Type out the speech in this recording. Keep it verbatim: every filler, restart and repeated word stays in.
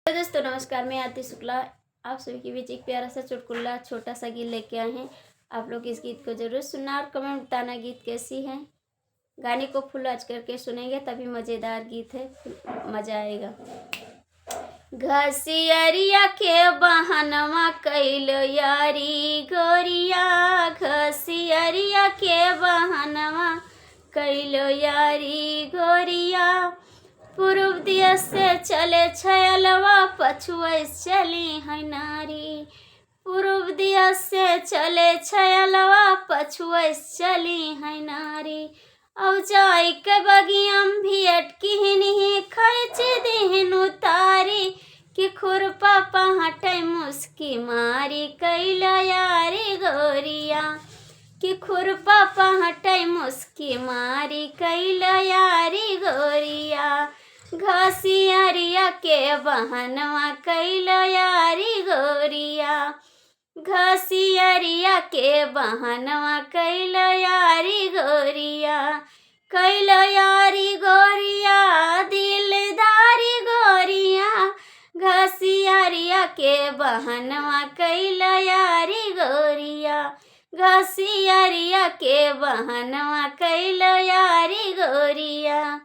हेलो दोस्तों, नमस्कार, मैं आरती शुक्ला। आप सभी के बीच एक प्यारा सा चुटकुला, छोटा सा गीत लेके आए हैं। आप लोग इस गीत को जरूर सुनना और कमेंट बताना गीत कैसी है। गाने को फुल वॉच करके सुनेंगे, तभी मज़ेदार गीत है, मज़ा आएगा। घसियरिया के बहनवा कैलो यारी गोरिया, घसियरिया के बहनवा कैलो यारी गोरिया। पूर्व दिया से चले छयलवा, पछुए से चली है नारी। पूर्व दिया से चले छयलवा, पछुए से चली है नारी। अब जाई के बगिया में भी अटकी नहीं, खैची दिहन उतारी। कि खुरपा पहटे मुस्की मारी कैलो यारी गोरिया, कि खुरपा पहटे मुस्की मारी कैलो यारी गोरिया। घसियरिया के बहनवा कैलो यारी गोरिया, घसियरिया के बहनवा कैलो यारी गोरिया, कैलो यारी गोरिया, दिलदारी गोरिया। घसियरिया के बहनवा कैलो यारी गोरिया, घसियरिया के बहनवा कैलो यारी गोरिया।